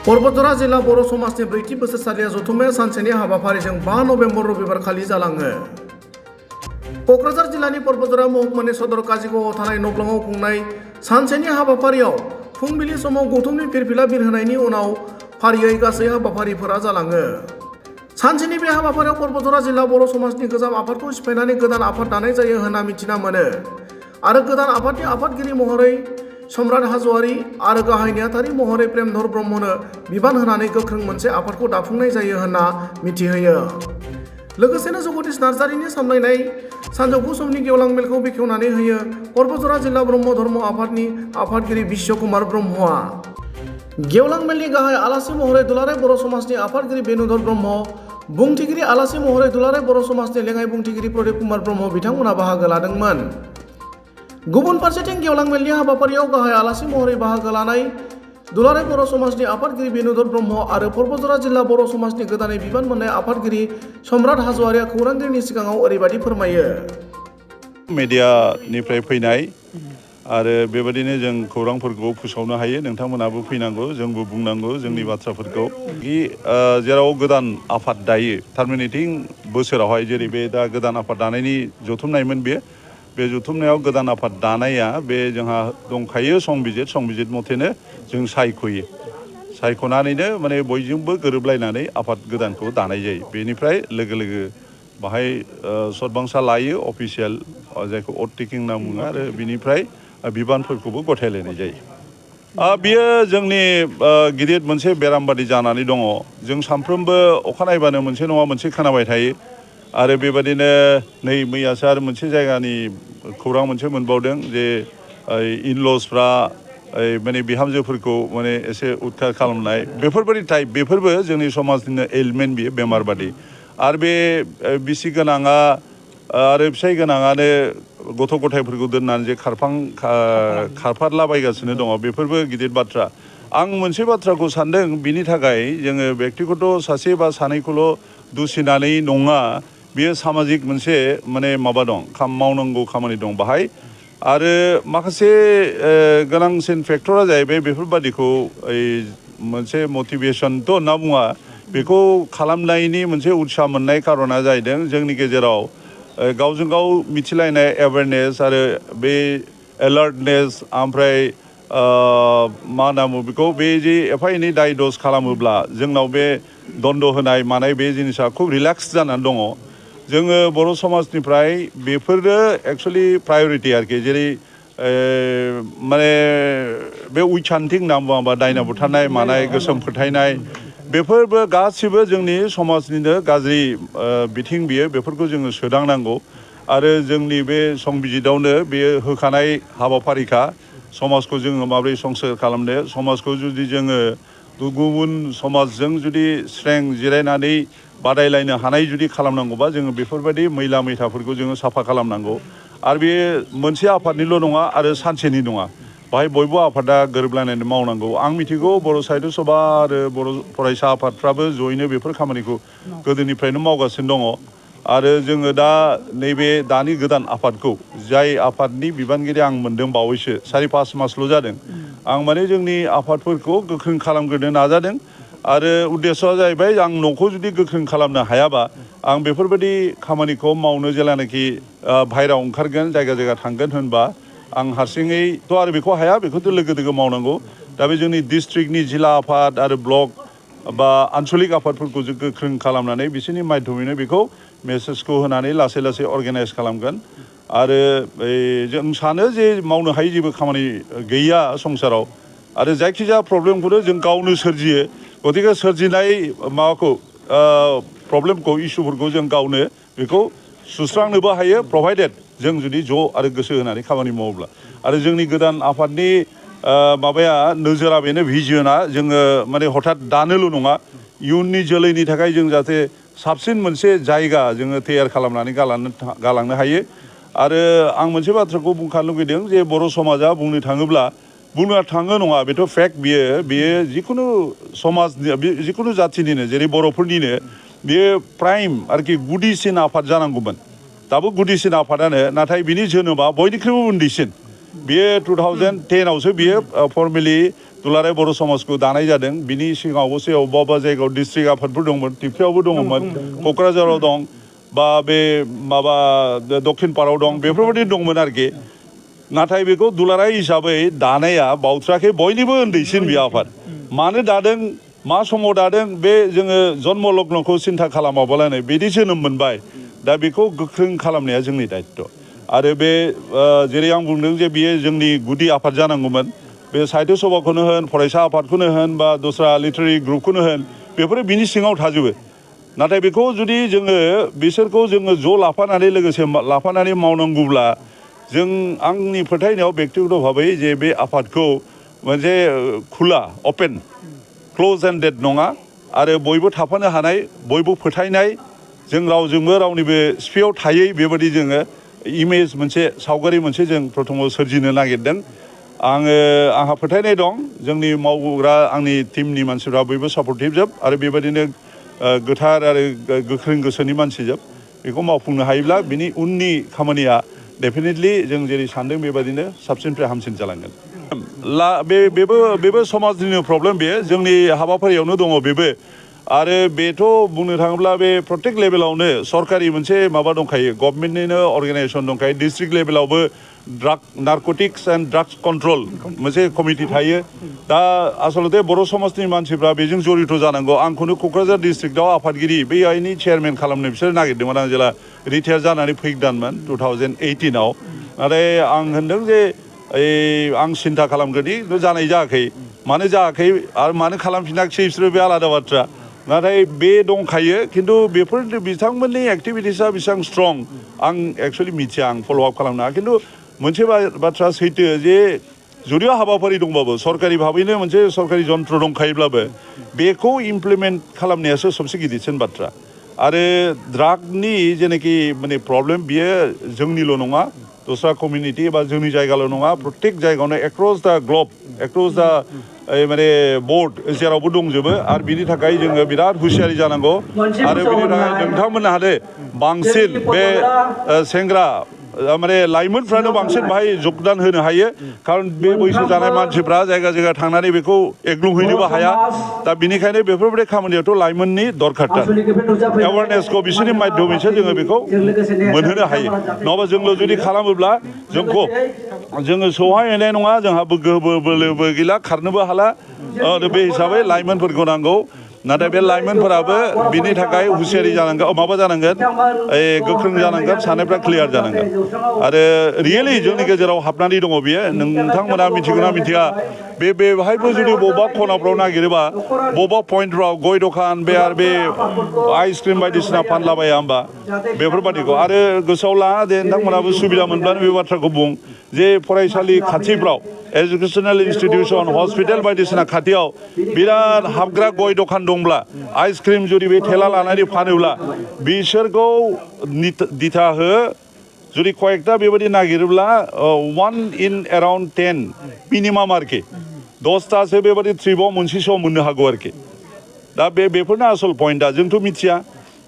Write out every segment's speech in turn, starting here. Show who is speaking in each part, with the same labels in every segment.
Speaker 1: बतझर जिल्ला बर' समाजनि ब्रैथि बोसोरसालिया जथुम्माया सानसेनि हाबाफारिजों 5 नभेम्बर रबिबार खालि जालाङो। क'क्राझार जिल्लानि बतझर महकुमानि सदर काजिगावआव थानाय नब्लाङाव खुंनाय सानसेनि हाबाफारियाव फुंबिलि समाव गौथुमनि फिरफिला बिरहोनायनि उनाव फारियै गासै हाबाफारिफोरा जालाङो। सानसेनि बे हाबाफारियाव बतझर जिल्ला बर' समाजनि गोजाम आफादखौ सिफायनानै गोदान आफाद दानाय जायो होनना मिथिना मोनो आरो गोदान आफादनि आफादगिरि महरै सम्राट हाज'वारि आरो गाहाय नेहाथारि महरै प्रेमधर ब्रह्मनो बिबान होनानै गोख्रों मोनसे आफादखौ दाफुंनाय जायो होनना मिथिहोयो। लोगोसेनो जगदीश नार्जारिनि सामलायनाय सानजौफु समनि गेवलां मेलखौ बेखेवनानै होयो बतझर जिल्ला ब्रह्म धर्म आफादनि आफादगिरि बिश्व कुमार ब्रह्मआ। गेवलां मेलनि गाहाय आलासि महरै दुलाराय बर' समाजनि आफादगिरि बेनुधर ब्रह्म, बुंथिगिरि आलासि महरै दुलाराय बर' समाजनि लेङाइ बुंथिगिरि प्रदीप कुमार ब्रह्म बिथांमोना बाहागो लादोंमोन। गुबुन फारसेथिं गेवलां मेलनि हाबाफारियाव गाहाय आलासि महरै बाहागो लानाय दुलाराय बर' समाजनि आफादगिरि बेनुधर ब्रह्म आरो बतझर जिल्ला बर' समाजनि गोदानै बिबान मोननाय आफादगिरि सम्राट हाज'वारिया खौरांगिरिनि सिगाङाव ओरैबायदि फोरमायो।
Speaker 2: मिडियानिफ्राय फैनाय आरो बेबायदिनो जों खौरांफोरखौ फोसावनो हायो। नोंथांमोनाबो फैनांगौ, जोंबो बुंनांगौ जोंनि बाथ्राफोरखौ। जेराव गोदान आफाद दायो थारमाने बोसोरावहाय जेरै बे दा गोदान आफाद दानायनि जथुमनायमोन बे जथुमनायाव गोदान आफाद दानाया बे जोंहा दंखायो संबिजित मथेनो जों सायख'नानैनो माने बयजोंबो गोरोबलायनानै आफाद गोदानखौ दानाय जायो। बेनिफ्राय लोगो बाहाय सदबांसा लायो अफिसियेल जायखौ अथ टेकिं होनना बुङो आरो बिनिफ्राय बिबानफोरखौबो गथायलायनाय जायो। बियो जोंनि गिदिर मोनसे बेराम बादि जानानै दङ। जों सानफ्रोमबो अखानायबानो मोनसे नङा मोनसे खोनाबाय थायो आरो बेबादिनो नै मैयासो आरो मोनसे जायगानि खौरां मोनसे मोनबावदों जे इनलसफ्रा माने बिहामजोफोरखौ माने एसे उदखार खालामनाय बेफोरबायदि टाइप बेफोरबो जोंनि समाजनिनो एलिमेन्ट बियो बेमार बादि। आरो बे बिसि गोनाङा आरो फिसाय गोनाङानो गथ' गथायफोरखौ दोननानै जे खारफारलाबायगासिनो दङ बेफोरबो गिदिर बाथ्रा। आं मोनसे बाथ्राखौ सानदों बिनि थाखाय जोङो बेक्तिगत सासे बा सानैखौल' दुसिनानै नङा, बेयो सामाजिक मोनसे माने माबा दं, मावनांगौ खामानि दं बाहाय। आरो माखासे गोनांसिन फेक्टरा जाहैबाय बेफोरबादिखौ मोनसे मटिभेसनथ' होनना बुङा, बेखौ खालामनायनि मोनसे उत्साह मोननाय कारना जाहैदों जोंनि गेजेराव गावजों गाव मिथिलायनाय एवेयारनेस आरो बे एलार्टनेस ओमफ्राय मा होनना बुङो बेखौ बे जे एफा एनै दाय दस खालामोब्ला जोंनाव बे दन्द होनाय मानाय बे जिनिसा खुब रिलेक्स जानानै दङ। जोङो बर' समाजनिफ्राय बेफोरो एक्सुवेलि प्रायरिटि आरोखि, जेरै माने बे उइचान्टिं होनना बुङोबा दायना बुथारनाय मानाय गोसोम फोथायनाय बेफोरबो गासिबो जोंनि समाजनिनो गाज्रि बिथिं बियो, बेफोरखौ जोङो सोदांनांगौ। आरो जोंनि बे संबिजितावनो बेयो होखानाय हाबाफारिखा समाजखौ जोङो माबोरै संसार खालामनो, समाजखौ जुदि जोङो गुबुन समाजजों जुदि स्रें जिरायनानै बादायलायनो हानाय जुदि खालामनांगौबा जोङो बेफोरबायदि मैला मैथाफोरखौ जोङो साफा खालामनांगौ। आरो बे मोनसे आफादनिल' नङा आरो सानसेनि नङा, बाहाय बयबो आफादा गोरोबलायनानै मावनांगौ। आं मिथिगौ बर' साहित्य सभा आरो बर' फरायसा आफादफ्राबो जयैनो बेफोर खामानिखौ गोदोनिफ्रायनो मावगासिनो दङ। आरो जोङो दा नैबे दानि गोदान आफादखौ जाय आफादनि बिबानगिरि आं मोनदों बावैसो 4-5 मासल' जादों, आं माने जोंनि आफादफोरखौ गोख्रों खालामग्रोनो नाजादों। आरो उद्देस्यआ जाहैबाय आं न'खौ जुदि गोख्रों खालामनो हायाबा आं बेफोरबायदि खामानिखौ मावनो जेलानाखि बाहेरायाव ओंखारगोन जायगा थांगोन होनबा आं हारसिङैथ' आरो बेखौ हाया, बेखौथ' लोगो मावनांगौ। दा बे जोंनि डिस्ट्रिक्टनि जिल्ला आफाद आरो ब्लक बा आन्चलिक आफादफोरखौ जों गोख्रों खालामनानै बिसोरनि माध्यमैनो बेखौ मेसेजखौ होनानै लासै अर्गानाइज खालामगोन। आरो जों सानो जे मावनो हायै जेबो खामानि गैया संसाराव, आरो जायखिजाया प्रब्लेमखौनो जों गावनो सोरजियो। गतिके सोरजिनाय माबाखौ प्रब्लेमखौ इसुफोरखौ जों गावनो बेखौ सुस्रांनोबो हायो, प्रभाइडेड जों जुदि ज' आरो गोसो होनानै खामानि मावोब्ला। आरो जोंनि गोदान आफादनि माबाया नोजोरा बेनो, भिजना जोङो माने हठात दानोल' नङा, इयुननि जोलैनि थाखाय जों जाहाथे साबसिन मोनसे जायगा जोङो तैयार खालामनानै गालांनो हायो। आरो आं मोनसे बाथ्राखौ बुंखानो लुगैदों जे बर' समाजा बुंनो थाङो नङा, बेथ' फेक्ट। बियो जिखुनु समाजनि जिखुनु जाथिनिनो जेरै बर'फोरनिनो बेयो प्राइम आरोखि गुदिसिन आफाद जानांगौमोन। दाबो गुदिसिन आफादानो, नाथाय बिनि जोनोमा बयनिख्रुइबो उन्दैसिन। बियो 2010आवसो बियो फर्मेलि दुलाराय बर' समाजखौ दानाय जादों बिनि सिगाङावबो अबेबा जायगायाव डिस्ट्रिक्ट आफादफोर दंमोन टिपकायावबो दङमोन क'क्राझाराव दं बा बे माबा दक्षिण पाराव दं बेफोरबायदि दंमोन आरोखि नाथाय बेखौ दुलाराय हिसाबै दानाया बावथ्राखै बयनिबो उन्दैसिन बे आफाद मानो दादों मा समाव दादों बे जोङो जन्म लग्नखौ सिन्था खालामाबालानो बिदि जोनोम मोनबाय दा बेखौ गोख्रों खालामनाया जोंनि दायित्व आरो बे जेरै आं बुंदों जे बियो जोंनि गुदि आफाद जानांगौमोन बे साहित्य सभाखौनो होन फरायसा आफादखौनो होन बा दस्रा लिटारेरि ग्रुपखौनो होन बेफोरो बिनि सिङाव थाजोबो नाथाय बेखौ जुदि जोङो बिसोरखौ जोङो ज' लाफानानै लोगोसे लाफानानै मावनांगौब्ला जों आंनि फोथायनायाव बेक्तिगत भाबै जे बे आफादखौ मोनसे खुला अपेन क्लोज एन्डेड नङा आरो बयबो थाफानो हानाय बयबो फोथायनाय जों रावजोंबो रावनिबो सिफियाव थायै बेबायदि जोङो इमेज मोनसे सावगारि मोनसे जों प्रथमाव सोरजिनो नागिरदों आंहा फोथायनाय दं जोंनि मावग्रा आंनि टीमनि मानसिफ्रा बयबो सापर्टिभ जोब आरो बेबायदिनो गोथार आरो गोख्रों गोसोनि मानसि जोब बेखौ मावफुंनो हायोब्ला बिनि उननि खामानिया डेफिनेटलि जों जेरै सानदों बेबायदिनो साबसिननिफ्राय हामसिन जालांगोन बेबो समाजनिनो प्रब्लेम बेयो जोंनि हाबाफारियावनो दङ बेबो आरो बेथ' बुंनो थाङोब्ला बे प्रत्येक लेभेलावनो सरकारि मोनसे माबा दंखायो गभर्नमेन्टनिनो अर्गेनाइजेसन दंखायो डिस्ट्रिक्ट लेभेलावबो नार्कटिक्स एन्ड ड्राग्स कन्ट्रल मोनसे कमिटि थायो दा आसलते बर' समाजनि मानसिफ्रा बेजों जड़ित जानांगौ आंखौनो क'क्राझार डिस्ट्रिक्टआव आफादगिरि बै आइनि चेयारमेन खालामनो बिसोर नागिरदोंमोन आं जेला रिटायार जानानै फैगोदानमोन 2018आव नाथाय आं होनदों जे आं सिन्था खालामग्रोनि जानाय जायाखै मानो जायाखै आरो मानो खालामफिनाखिसै बिसोरो बे आलादा बाथ्रा नाथाय बे दंखायो खिन्थु बेफोर बिथांमोननि एक्टिभिटिसा बेसेबां स्ट्रं आं एक्सुवेलि मिथिया आं फल' आप खालामनो हाया खिन्थु मोनसे बाथ्रा सैथो जे जुदिও हाबाफारि दंबाबो सरकारि भाबैनो मोनसे सरकारि जन्त्र दंखायोब्लाबो बेखौ इमप्लिमेन्ट खालामनायासो सबसे गिदिरसिन बाथ्रा आरो ड्रागनि जेनाखि माने प्रब्लेम बियो जोंनिल' नङा दस्रा कमिउनिटि एबा जोंनि जायगाल' नङा प्रत्येक जायगायावनो एक्रस दा ग्लब एक्रस दा माने बोर्ड जेरावबो दंजोबो आरो बिनि थाखाय जोङो बिराद हुसियारि जानांगौ आरो बिनि थाखाय नोंथांमोनहानो बांसिन बे सेंग्रा माने लाइमोनफ्रानो बांसिन बाहाय जगदान होनो हायो खारन बे बैसो जानाय मानसिफ्रा जायगा जायगा थांनानै बेखौ एग्लुंहैनोबो हाया दा बिनिखायनो बेफोरबायदि खामानियावथ' लाइमोननि दरखारथार एवारनेसखौ बिसोरनि माध्यमैसो जोङो बेखौ मोनहोनो हायो नङाबा जोंल' जुदि खालामोब्ला जोङो सौहायहैनाय नङा जोंहाबो गोहो बोलोबो गैला खारनोबो हाला बे हिसाबै लाइमोनफोरखौ नांगौ नाथाय बे लाइमोनफोराबो बिनि थाखाय हुसियारि जानांगोन माबा जानांगोन गोख्रों जानांगोन साननायफ्रा क्लियार जानांगोन आरो रियेलि जोंनि गेजेराव हाबनानै दङ बियो नोंथांमोना मिथिगौना मिथिया बेवहायबो जुदि बबेबा खनाफ्राव नागिरोबा बबेबा पइन्टफ्राव गय दखान बे आरो बे आइसक्रिम बायदिसिना फानलाबाया होमबा बेफोरबादिखौ आरो गोसोआव ला दे नोंथांमोनाबो सुबिदा मोनब्लानो बे बाथ्राखौ बुं जे फरायसालि खाथिफ्राव एजुकेसनेल इन्स्टिटिउसन हस्पिटाल बायदिसिना खाथियाव बिराद हाबग्रा गय दखान दंब्ला आइसक्रिम जुदि बे थेला लानानै फानोब्ला बिसोरखौ दिथा हो जुदि कयेकटा बेबायदि नागिरोब्ला 1 in around 10 मिनिमाम आरोखि 10टासो बेबायदि ट्रिपआव मोनसे समाव मोननो हागौ आरोखि दा बेफोरनो आसल पइन्टआ जोंथ' मिथिया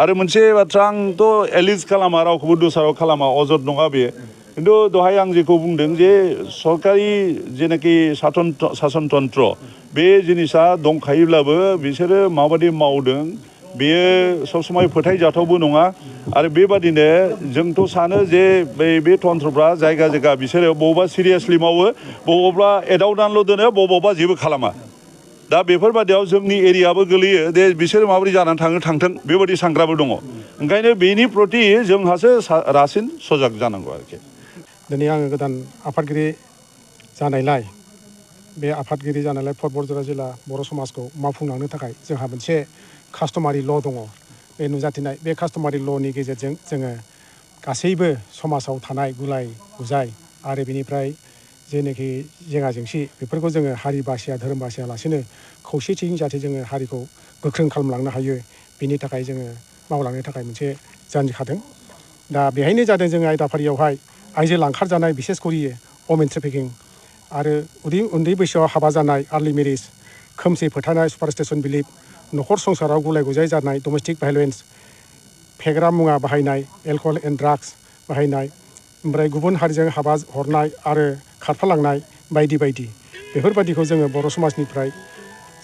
Speaker 2: आरो मोनसे बाथ्रा आंथ' एलिज खालामा रावखौबो दस्रायाव खालामा अजद नङा बेयो खिन्थु दहाय आं जेखौ बुंदों जे सरकारि जेनाखि सासनतन्त्र बे जिनिसा दंखायोब्लाबो बिसोरो माबायदि मावदों बेयो सब समाय फोथायजाथावबो नङा आरो बेबादिनो जोंथ' सानो जे बे तन्त्रफ्रा जायगा जायगा बिसोरो बबावबा सिरियासलि मावो बबावबा एदावनानैल' दोनो बबावबा जेबो खालामा दा बेफोरबादियाव जोंनि एरियाबो गोलैयो दे बिसोर माबोरै जानानै थांथों बेबायदि सानग्राबो दङ ओंखायनो बेनि प्रति जोंहासो रासिन सजाग जानांगौ आरोखि
Speaker 3: दिनै आङो गोदान आफादगिरि जानायलाय बे आफादगिरि जानायलाय बतझर जिल्ला बर' समाजखौ मावफुंलांनो थाखाय जोंहा मोनसे कास्टमारि ल' दङ बे नुजाथिनाय बे कास्टमारि ल'नि गेजेरजों जोङो गासैबो समाजाव थानाय गुलाय गुजाय आरो बेनिफ्राय जेनाखि जेंना जेंसि बेफोरखौ जोङो हारि बासिया धोरोम बासियालासेनो खौसेथियै जाहाथे जोङो हारिखौ गोख्रों खालामलांनो हायो बेनि थाखाय जोङो मावलांनो थाखाय मोनसे जानजि खादों दा बेहायनो जादों जोङो आयदाफारियावहाय आइजो लांखारजानाय बिसेस करियो वमेन ट्रेफिकिं आरो उन्दै बैसोआव हाबा जानाय आर्लि मेरिज खोमसि फोथायनाय सुपारस्टिशन बिलिफ न'खर संसाराव गुलाय गुजाय जानाय डमेस्टिक भायलेन्स फेग्रा मुवा बाहायनाय एलकहल एन्ड ड्राग्स बाहायनाय ओमफ्राय गुबुन हारिजों हाबा हरनाय आरो खारफालांनाय बायदि बायदि बेफोरबायदिखौ जोङो बर' समाजनिफ्राय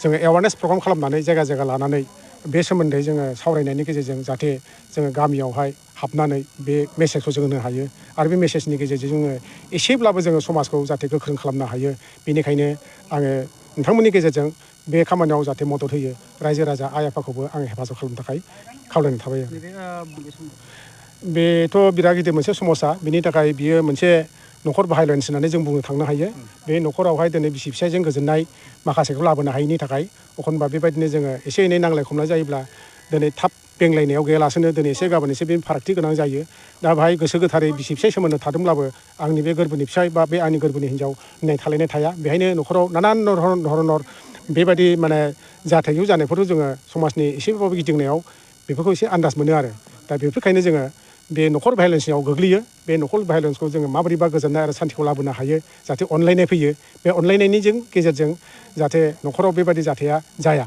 Speaker 3: जोङो एवारनेस प्रग्राम खालामनानै जायगा जायगा लानानै बे सोमोन्दै जोङो सावरायनायनि गेजेरजों जाहाथे जोङो गामियावहाय हाबनानै बे मेसेजखौ जों होनो हायो आरो बे मेसेजनि गेजेरजों जोङो एसेब्लाबो जोङो समाजखौ जाहाथे गोख्रों खालामनो हायो बेनिखायनो आङो नोंथांमोननि गेजेरजों बे खामानियाव जाहाथे मदद होयो रायजो राजा आइ आफाखौबो आं हेफाजाब खालामनो थाखाय खावलायनाय थाबाय बेथ' बिराद गिदिर मोनसे समस्या बिनि थाखाय बियो मोनसे न'खर भायलेन्स होननानै जों बुंनो थांनो हायो बे न'खरावहाय दिनै बिसि फिसायजों गोजोननाय माखासेखौ लाबोनो हायैनि थाखाय एखनबा बेबायदिनो जोङो एसे एनै नांलाय खमलाय जायोब्ला दिनै थाब बेंलायनायाव गैयालासेनो दिनै एसे गाबोन एसे बे फारागथि गोनां जायो दा बेहाय गोसो गोथारै बिसि फिसाय सोमोन्दो थादोंब्लाबो आंनि बे गोरबोनि फिसाय बा बे आंनि गोरबोनि हिन्जाव होननाय थालायनाय थाया बेहायनो न'खराव नानान धरनर बेबायदि माने जाथायखौ जानायफोरखौ जोङो समाजनि एसेबाबो गिदिंनायाव बेफोरखौ एसे आन्दाज मोनो आरो दा बेफोरखायनो जोङो बे न'खर भायलेन्सआव गोग्लैयो बे न'खर भायलेन्सखौ जोङो माबोरैबा गोजोननाय आरो सान्तिखौ लाबोनो हायो जाहाथे अनलायनाय फैयो बे अनलायनायनि गेजेरजों जाहाथे न'खराव बेबायदि जाथाया जाया